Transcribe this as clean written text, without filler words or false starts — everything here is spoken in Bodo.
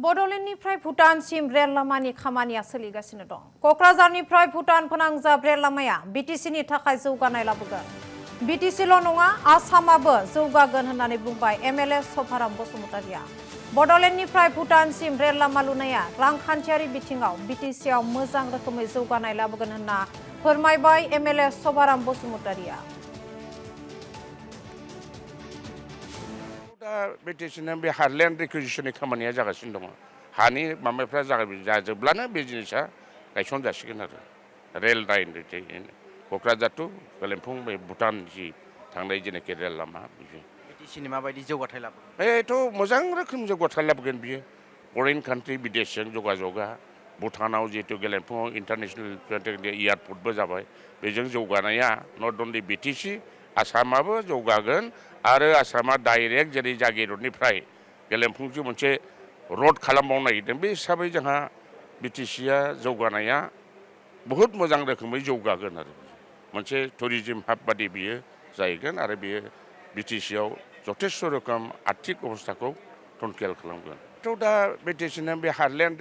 बड'लेण्डनिफ्राय भुटानसिम रेल लामानि खामानिया सोलिगासिनो दं। क'क्राझारनिफ्राय भुटान फोनांजाब रेल लामाया बिटिसिनि थाखाय जौगानाय लाबोगोन। बिटिसिल' नङा, आसामाबो जौगागोन होननानै बुंबाय एमएलए सभाराम बसुमतारिया। बड'लेण्डनिफ्राय भुटानसिम रेल लामा लुनाया रांखान्थियारि बिथिङाव बिटिसिआव मोजां रोखोमै जौगानाय लाबोगोन होनना फोरमायबाय एमएलए सभाराम बसुमतारिया। BTCनो बे हार्डलेण्ड रिकुइजिसननि खामानिया जागासिनो दङ। हानि माबाफ्रा जाजोबब्लानो बे जिनिसा गायसनजासिगोन आरो रेल लाइन क'क्राझार टु गेलेमफुं बे भुटान जि थांनाय जेनाखि रेल लामा बियो BTCनि माबायदि जौगाथाय लाबोगोन? बेथ' मोजां रोखोम जौगाथाय लाबोगोन बियो। फरेन कान्ट्रि बिदेशजों जगाजगा भुटानाव जिहेतु गेलेमफुङाव इन्टारनेसनेल एयारपर्टबो जाबाय। बेजों जौगानाया नट अनलि BTC आसामाबो जौगागोन आरो आसामा डाइरेक्ट जेरै जागिरदनिफ्राय गेलेमफुंजों मोनसे रड खालामबावनो नागिरदों। बे हिसाबै जोंहा BTCआ जौगानाया बहुद मोजां रोखोमै जौगागोन आरो मोनसे टुरिजिम हाब बादि बियो जाहैगोन आरो बियो BTCआव जथेस्थ' रोखोम आर्थिक अबस्थाखौ टनकियाल खालामगोन। दा BTCनो बे हार्डलेण्ड